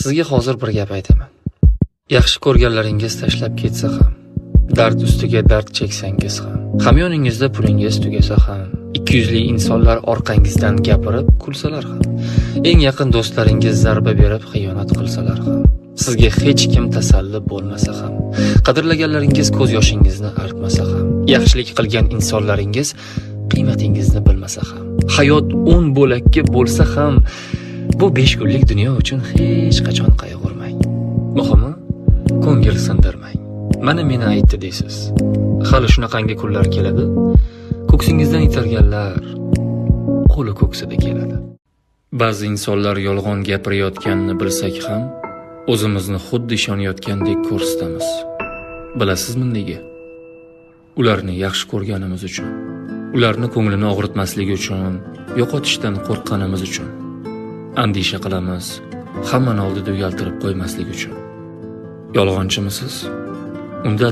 Sizga hozir bir gap aytaman. Yaxshi ko'rganlaringiz tashlab ketsa ham, dard ustiga dard cheksangiz ham, hamyoningizda pulingiz tugasa ham, ikki yuzli insonlar orqangizdan gapirib kulsalar ham, eng yaqin do'stlaringiz zarba berib xiyonat qilsalar ham, sizga hech kim tasalli bo'lmasa ham, qadrlaganlaringiz ko'z yoshingizni artmasa ham, yaxshilik qilgan insonlaringiz qiymatingizni bilmasa ham, hayot 10 bo'lakka bo'lsa ham, bu 5 kunlik dunyo uchun hech qachon qayg'urmang. Muhimi, ko'ngil sindirmang. Mana meni aytdi deysiz. Hali shunaqangi kunlar keladi. Ko'ksingizdan itarganlar qo'li ko'ksida keladi. Ba'zi insonlar yolg'on gapirayotganini bilsak ham, o'zimizni xuddi ishonayotgandek ko'rsatamiz. Bilasizmi nega? Ularni yaxshi ko'rganimiz uchun, ularni ko'nglini og'ritmaslik uchun, yo'qotishdan qo'rqqanimiz uchun. Andisha qilamiz, hammani oldida uyaltirib qo'ymaslik uchun. Yolg'onchimisiz? Unda